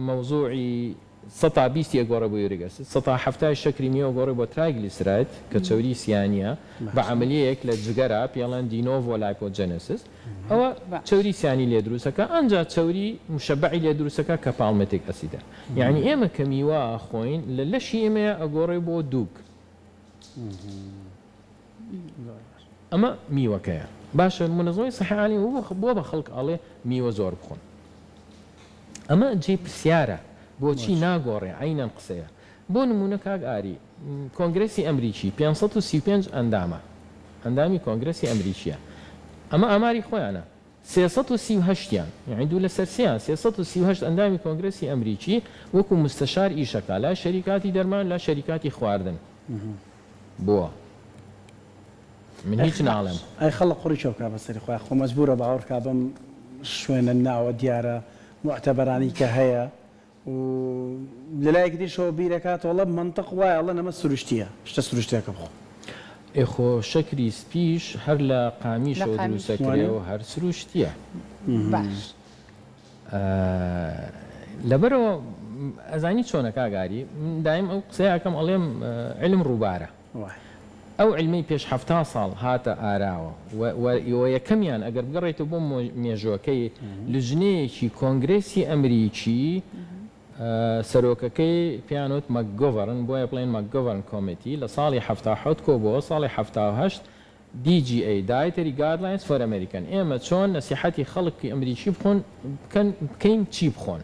مەوزوعی سەتا بیستی ئەگۆڕێ بۆ uric acid، سەتا حەفتای شەکری میوە ئەگۆڕێ بۆ triglyceride کە چەوری سیانیە بە عەمەلیەیەک لە جگەرا پێی ئەڵێن de novo lipogenesis ئەوە چەوری سیانی لێ دروست ئەکا ئەنجا چەوری مشەبەعی لێ دروست ئەکا کە palmitic acid ە یەعنی ئێمە کە میوە ئەخۆین لە لەشی ئێمەیا ئەگۆڕێ بۆ دووگ. ئەمە میوەکەیە باشە منەزەمەی صحی عالەمی بۆ بە خەڵک ئەڵێ میوە زۆر بخۆن ئەمە جێی پرسیارە بۆچی ناگۆڕێ عەینەن قسەیە بۆ نمونە کاک ئاری کۆنگرێسی ئەمریکی 535 ئەندامە ئەندامی کۆنگرێسی ئەمریکیە ئەمە ئاماری خۆیانە 338 یان یانی دوو لەسەر سێیان 338 ئەندامی کۆنگرێسی ئەمریکی وەکو مستەشار ئیشەکا لا شەریکاتی دەرمان لا شەریکاتی خواردن بۆ؟ من هیچ ناڵێم. ئەی خەڵک قوڕی چۆ بکا بەسەری خۆیا خۆ مەجبورە باوەڕ کا بەم شوێنە ناوە دیارە موعتەبەرانەی کە هەیە و لەلایەکی تریشەوە بیرەکاتەوە ئەڵێ مەنتق وایە ئەڵێن ئەمە سروشتیە شتە سروشتیەکە بخۆ. ئێ خۆ شەکری سپیش هەر لە لە قامیشەوە قامیش. دروست ئەکرێ و هەر سروشتیە. باش. لەبەرئەوە ئەزانی چۆنە کاک ئاری من دایم ئەو قسەیە ئەکەم ئەڵێم علم ڕووبارە ئەو علمەی پێش حەفتا ساڵ هاتە ئاراوە و یەکەمیان ئەگەر بگەڕێیتەوە بۆ مێژووەکەی لجنەیەکی کۆنگرێسی ئەمریکی سەرۆکەکەی پێیان وت مەکگۆڤەرن بۆیە بڵێن McGovern Committee لە ساڵی 77 کۆبووەوە ساڵی 78 DGA، Dietary Guidelines for American، ئێمە چۆن نەسیحەتی خەڵکی ئەمریکی بخۆن بکەن بکەین چی بخۆن.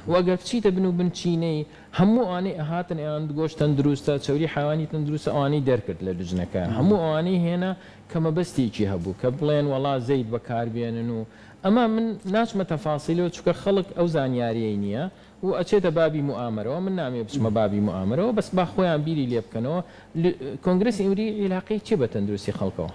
و ئەگەر بچیتە بن و بنچینەی هەموو ئەوانەی ئەهاتن ئەیان گۆشت تەندروستە چەوری حەیوانی تەندروستە ئەوانەی دەرکرد لە لوجنەکە هەموو ئەوانەی هێنا کە مەبەستێکی هەبوو کە بڵێن وەڵا زەیت بەکاربێنن و ئەمە من ناچمە تەفاسیلەوە چونکە خەڵک ئەو زانیاریەی نیە و ئەچێتە بابی موئامەرەوە من نامەوێ بچمە بابی موئامەرەوە بەس با خۆیان بیری لێ بکەنەوە کۆنگرەسی ئەمری عیلاقەی چیە بە تەندروستی خەڵکەوە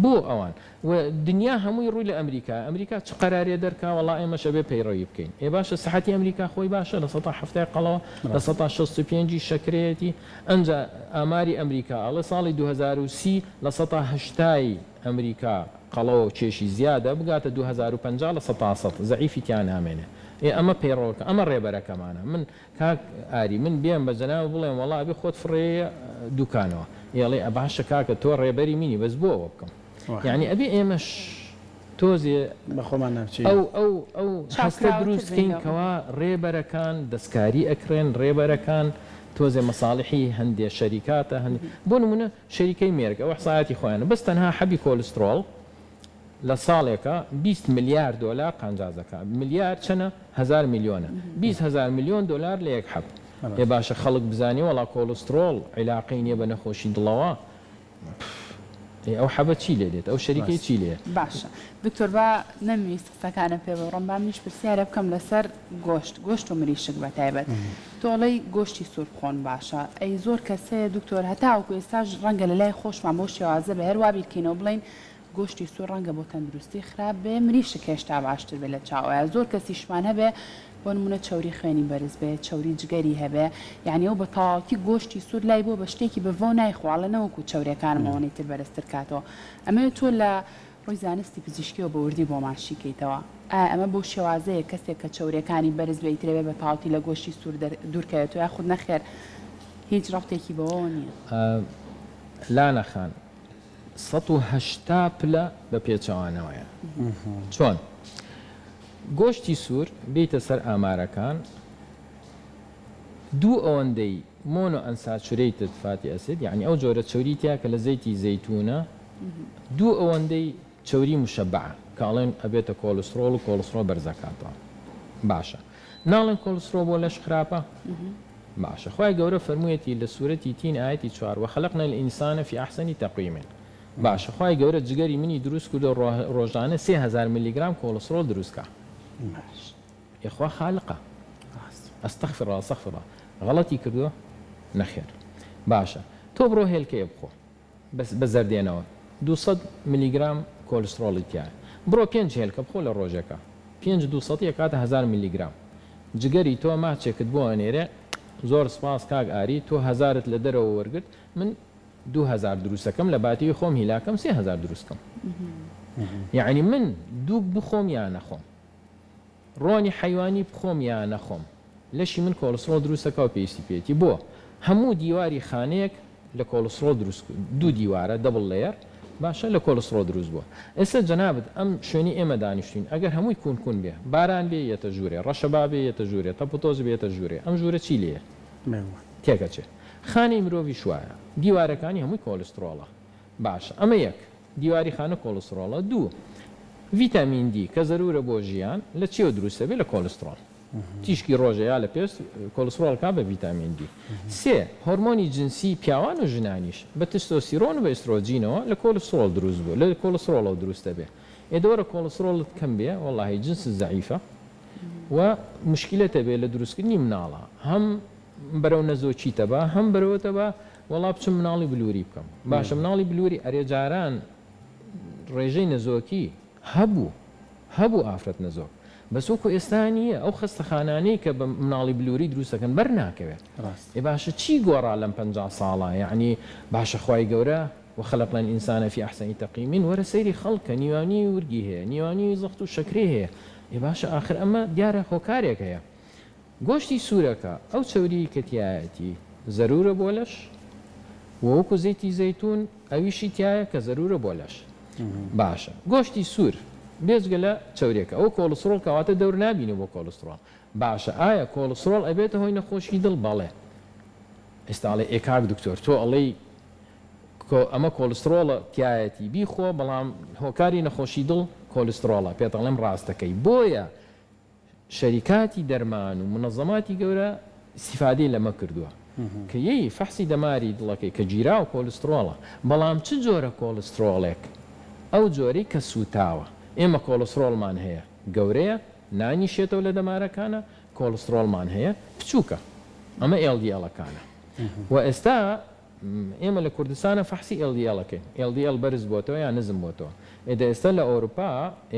بۆ ئەوان و دنیا هەمووی ڕووی لە ئەمریکایە ئەمریکا چ قەرارێ دەرکا وەڵا ئێمەش ئەبێ پەیڕەوی بکەین ئێ باشە سەحەتی ئەمریکا خۆی باشە لە سەتا حەفتای قەڵەوە لە سەتا شەست و پێنجی شەکرەیەتی ئەنجا ئاماری ئەمریکا ئەڵێ ساڵی 2030 لە سەتا هەشتای ئەمریکا قەڵەوە و کێشی زیادە بگاتە 2050 لە سەتا سەد زەعیفی تیا نامێنێ ئێ ئەمە پەیڕەوەکە ئەمە ڕێبەرەکەمانە من کاک ئاری من بێم بە جەنابت بڵێم وەڵا ئەبێ خۆت فڕێیە دوکانەوە ئێ ئەڵێ ئە باشە کاکە تۆ ڕێبەری منی بەس بۆ ئەوە بکەم یانی ئەبێ ئێمەش تۆزێ بە خۆمان نابچین ئەو ئەو ئەو هەستە چاوکراوەتر دروست بین کەین لەو. کەوا ڕێبەرەکان دەستکاری ئەکرێن ڕێبەرەکان تۆزێ مەساڵحی هەندێ شەریکاتە هەندێ بۆ نمونە شەریکەی مێرگ ئەو ئیحسایاتی خۆیانە بەس تەنها حەبی کۆلسترۆڵ لە ساڵێکا 20 ملیار دۆلار قانجاز دەکا ملیار چەنە هەزار ملیۆنە 20 هەزار ملیۆن دۆلار لە یەک حەب ئێ باشە خەڵک بزانێ وەڵا کۆڵسترۆڵ عیلاقەی نیە بە نەخۆشی دڵەوە ئێ ئەو حەبە چی لێ دێت ئەو شەریکەی چی لێ باشە دکتۆر با نەمویست قسەکانم پێ ببڕم با منیش پرسیارێ بکەم لەسەر گۆشت گۆشت و مریشک بە تایبەت تۆ ئەڵێی گۆشتی سوور بخۆن باشە ئەی زۆر کەس هەیە دکتۆر هەتاوەکو ئێستاش ڕەنگە لە لای خۆشمان بەو شێوازە بێ هەر وا بیرکەینەوە بڵێین گۆشتی سوور ڕەنگە بۆ تەندروستی خراپ بێ مریشک هێشتا باشتر بێ لە چاوەیە زۆر کەسیشمان هەبێ بۆ نمونە چەوری خوێنی بەرز بێ چەوری جگەری هەبێ یانی ئەو بە تەواوەتی گۆشتی سوور لای بووە بە شتێکی بڤەو نایخوا ئەڵێ نەوەکو چەوریەکانم ئەوەنەی تر بەرزتر کاتەوە ئەمەوێ تۆ لە ڕووی زانستی پزیشکیەوە بە وردی بۆمان شیکەیتەوە ئایا ئەمە بەو شێوازەیە کەسێک کە چەوریەکانی بەرز بێ ئیتر ئەبێ بە تەواوەتی لە گۆشتی سوور دوورکەوێتەوە یاخود نەخێر هیچ ڕەبتێکی بەوەوە نیە؟ لانە خان 180 پلە بە پێچەوانەوەیە چۆن؟ گۆشتی سوور بێیتە سەر ئامارەکان دوو ئەوەندەی monounsaturated fatty acid یانی ئەو جۆرە چەوری تیا کە لە زەیتی زەیتونە دوو ئەوەندەی چەوری مشبعە کە ئەڵێن ئەبێتە کۆلسترۆڵ و کۆلسترۆڵ بەرزەکاتەوە باشە ناڵێن کۆلسترۆڵ بۆ لەش خراپە باشە خوای گەورە فەرموویەتی لە سورەتی تین ئایەتی چوار وخلقنا الانسان فی احسن تقویم باشە خوای گەورە جگەری منی دروست کردوە ڕۆژانە 3000 ملیگرام کۆلسترۆڵ دروست کا ئێ خوا خالقە استغفر اللە استغفر اللە غەڵەتی کردوە نەخێر باشە تۆ بڕۆ هێلکەیە بخۆ بەس بە زەردێنەوە 200 ملیگرام کۆلسترۆڵی تیایە بڕۆ پێنج هێلکە بخۆ لە ڕۆژێکا پێنج دوو سەتی ئەکاتە هەزار ملیگرام جگەری تۆ ماچێکت بۆ ئەنێرێ زۆر سپاس کاک ئاری تۆ هەزارت لە دەرەوە وەرگرت من 2000 دروستەکەم لە باتیوی خۆم هیلاکەم 3000 دروست کەم یەعنی من دووگ بخۆم یا نەخۆم ڕۆنی حەیوانی بخۆم یا نەخۆم لەشی من کۆڵسترۆڵ دروست دەکا و پێویستی پێیەتی بۆ هەموو دیواری خانەیەک لە کۆڵسترۆڵ دروست دوو دیوارە double layer باشە لە کۆڵسترۆڵ دروست بووە ئێستا جەنابت ئەم شوێنی ئێمە دانیشتوین ئەگەر هەمووی کون کون بێ باران بێ یەتە ژوورێ ڕەشەبا بێ یەتە ژوورێ تەپوتۆز بێ یەتە ژوورێ ئەم ژوورە چی لێیە تێکەچێ خانەی مرۆڤیش وایە دیوارەکانی هەمووی کۆڵسترۆڵە باشە ئەمە یەک دیواری خانە کۆڵسترۆڵە دوو ڤیتامین دی کە زەرورە بۆ ژیان لە چیەوە دروست دەبێت لە کۆڵسترۆڵ تیشکی ڕۆژە یا لە پێست کۆڵسترۆڵ کا بە ڤیتامین دی سێ هۆرمۆنی جنسی پیاوان و ژنانیش بە تستۆستیرۆن و بە ئیسترۆجینەوە لە کۆڵسترۆڵ دروست بوو لە کۆڵسترۆڵەوە دروست دەبێت ئێ دەوەرە کۆڵسترۆڵت کەم بێ وەڵاهی جنست زەعیفە و مشکلەت ئەبێ لە دروستکردنی مناڵا هەم بەرەو نەزۆکی تەبا هەم بەرەوە تەبا وەڵا بچم مناڵی بلوری بکەم باشە مناڵی بلوری ئەرێ جاران ڕێژەی نەزۆکی هەبوو هەبوو ئافرەت نەزۆک بەس وەکو ئێستا نییە ئەو خەستەخانانەی کە بە مناڵی بلوری دروست دەکەن بەر ناکەوێت ئێ باشە چی گۆڕا لەم 50 ساڵە یەعنی باشە خوای گەورە وخلقنا الانسان فی احسن تقویم وەرە سەیری خەڵک کە نیوانی ورگی هەیە نیوانی زەخت و شەکرەی هەیە ئێ باشە ئاخر ئەمە دیارە هۆکارێک هەیە گۆشتی سوورەکە ئەو چەوریەی کە تیایەتی زەرورە بۆ لەش و وەکو زەیتی زەیتون ئەویشی تیایە کە زەرورە بۆ لەش باشە گۆشتی سوور بێجگە لە چەوریەکە ئەوە کۆڵسترۆڵ کەواتە دەور نابینێ بۆ کۆڵسترۆڵ باشە ئایا کۆڵسترۆڵ ئەبێتە هۆی نەخۆشی دڵ بەڵێ ئێستا ئەڵێ ئێ کاک دکتۆر تۆ ئەڵێی ئەمە کۆلسترۆڵە تیایەتی بیخۆ بەڵام هۆکاری نەخۆشی دڵ کۆلسترۆڵە پێت ئەڵێم ڕاستەکەی بۆیە. شەریکاتی دەرمان و مونەزەماتی گەورە ئیستیفادەی لەمە کردووە کە یەی فەحسی دەماری دڵەکەی کە گیراوە کۆلستڕۆڵە بەڵام چ جۆرە کۆلستڕۆڵێک ئەو جۆرەی کە سووتاوە ئێمە کۆلستڕۆڵمان هەیە گەورەیە نانیشێتەوە لە دەمارەکانە کۆلستڕۆڵمان هەیە بچووکە ئەمە LDL ەکانە و ئێستا ئێمە لە کوردستانا فەحسی LDL ئەکەین LDL بەرز بۆتەوە یان نزم بۆتەوە ئێ دە ئێستا لە ئەوروپا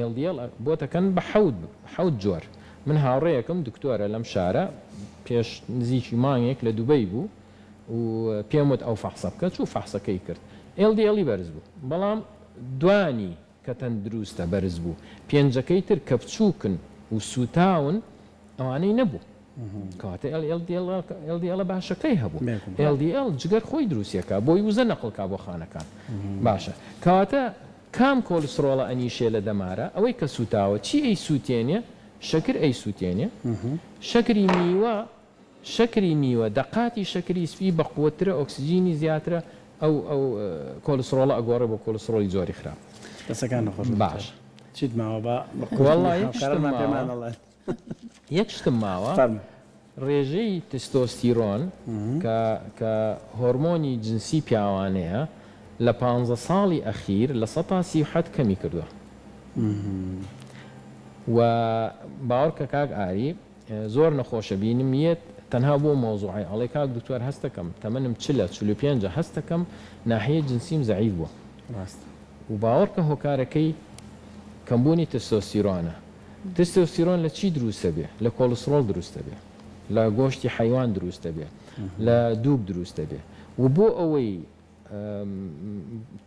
LDL بۆتەکەن بە حەوت حەوت جۆر من هاوڕێیەکم دکتۆرە لەم شارە پێش نزیکی مانگێک لە دوبەی بوو و پێم وت ئەو فەحسە بکە چوو فەحسەکەی کرد LDL ی بەرز بوو بەڵام دوانی کە تەندروستە بەرز بوو پێنجەکەی تر کە بچووکن و سووتاون ئەوانەی نەبوو کەواتە LDL باشەکەی هەبوو LDL جگەر خۆی دروستیەکە بۆی وزە نەقڵکا بۆ خانەکان باشە کەواتە کام کۆلسترۆڵە ئەنیشێ لە دەمارە ئەوەی کە سوتاوە چی ئەی سوتێنێ شەکر ئەی سوتێنێ شەکری میوە شەکری میوە دەقاتی شەکری سپی بەقوەترە ئۆکسجینی زیاترە ئەو ئەو کۆلسترۆڵە ئەگۆڕێ بۆ کۆلسترۆڵی جۆری خراپ. دەستەکانت خۆش بێت باش. دکتۆر چیت ماوە با بە کورتی وەڵا یەک شتم هاوکارانمان ماوە پێمان ئەڵێن. یەک شتم ماوە فەرموو. ڕێژەی تستۆستیرۆن کە کە هۆرمۆنی جنسی پیاوانەیە لە پانزە ساڵی ئەخیر 37% کەمی کردووە و باوەڕکە کاک ئاری زۆر نەخۆشە بینم یەت تەنها بۆ مەوزوعەی ئەڵێ کاک دکتۆر هەستەکەم تەمەنم چلە چلوپێنجە هەستەکەم ناحیەی جنسیم زەعیف بوە ڕاستە. و باوەڕکە هۆکارەکەی کەمبوونی تستۆستیرۆنە تستۆستیرۆن لە چی دروستە بێ لە کۆڵسترۆڵ دروستە بێ لە گۆشتی حەیوان دروستە بێ لە دووگ دروستە بێ و بۆ ئەوەی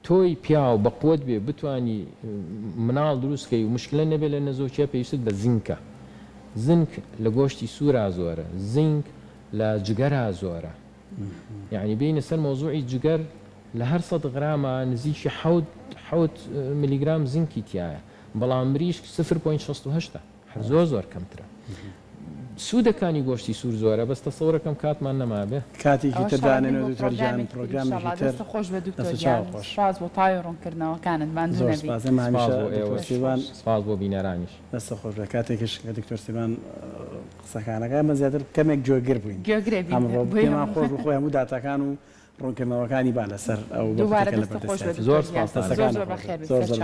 تۆی پیاو بەقوەت بێ بتوانی مناڵ دروست کەی و مشکلە نەبێ لە نەزۆکیا پێویستت بە زینکە زنک لە گۆشتی سورا زۆرە زینک لە جگەرا زۆرە یعنی بینە سەر مەوزوعی جگەر لە هەر سەد غراما نزیکی حەوت حەوت ملیگرام زینکی تایە بەڵام مریشک سفر point 68 هەر زۆر زۆر کەمترە. سوودەکانی گۆشتی سوور زۆرە بەس تەسەورەکەم کاتمان نەمابێ. کاتێکی ئەوە تر شەڕە دانێنەوە بۆ دکتۆر گیان پڕۆگرامێکی تر پڕۆگرامێکی ئینشاڵا تر دەستت خۆش بێ دکتۆر دەست و گیان چاو خۆش. سوپاس بۆ تەواوی ڕوونکردنەوەکانت ماندوو زۆر نەبی. سوپاس ئێمە سپاس هەمیشە بۆ دکتۆر ئێوەش سیروان دەست خۆش. سپاس بۆ بینەرانیش. دەستت خۆش بێ کاتێکیش کە دکتۆر سیروان قسەکانەکە ئێمە زیاتر کەمێک گوێگر بووین گوێگرێ بین ئەمڕۆ بۆیە پێمان خۆش بوو خۆی هەموو داتاکان و ڕوونکردنەوەکانی با لەسەر ئەو دووبارە بابەتەکە دەستت خۆش بێ لەبەردەستیاتی زۆر دکتۆر گیان سپاستان زۆر دەستەکانت زۆر خۆش بەخێر بێت بێی زۆر زۆر سەرچاو.